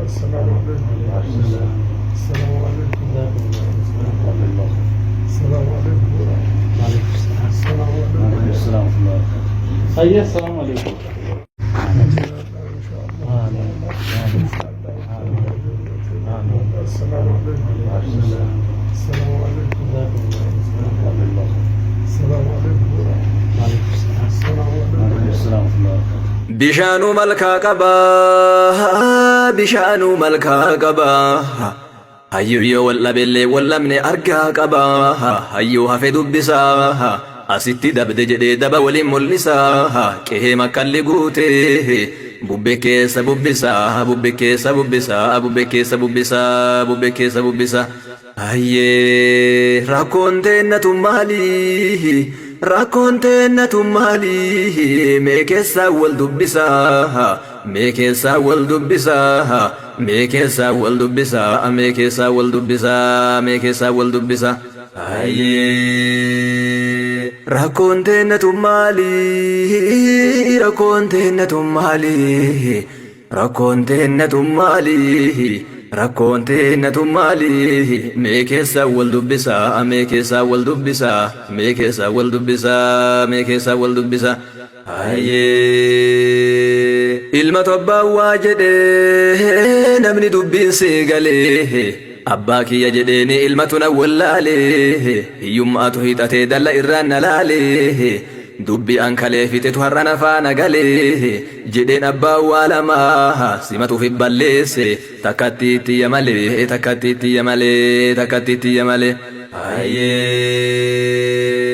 السلام عليكم. السلام عليكم. السلام عليكم. السلام عليكم. Hayya, assalamu alaikum. إن شاء الله. السلام عليكم. السلام عليكم. السلام عليكم. السلام عليكم. Bishaanuu malkaa qabaa, bishaanuu malkaa qabaa. Hayyuu yoo wal dhabellee wal dhabne argaa qabaa. Hayyuu hafe dubbisaa. Asitti dabde jedhee daba waliin mul'isaa. Qe'ee makkalli guutee bubbe keessa bubbisaa, bubbe keessa bubbisaa, bubbe keessa bubbisaa, bubbe keessa bubbisaa. Hayyee, rakkoon teennatu maali? Rakkoon teennatu maali? Mee keessaa wal dubbisaa, mee keessaa wal dubbisaa, mee keessaa wal dubbisaa, mee keessaa wal dubbisaa, mee keessaa wal dubbisaa. Hayyee, rakkoon teennatu maali? Rakkoon teennatu maali? Rakkoon teennatu maali? Rakkoon teennatu maali? Mee keessaa wal dubbisaa, mee keessaa wal dubbisaa, mee keessaa wal dubbisaa, mee keessaa wal dubbisaa. Hayyee, ilma tobbaa waa jedhee namni dubbiin seegalee. Abbaa kiyya jedheeni ilmatu na wallaalee, hiyyummaatu hiixatee dalla irraan na laalee, dubbi an kalee fixetu har'a na faana galee jedheen. Abbaa waa lamaa simatuuf balleesse, takkatti ittiyya malee, takkatti ittiyya malee, takkatti ittiyya malee. Hayyee.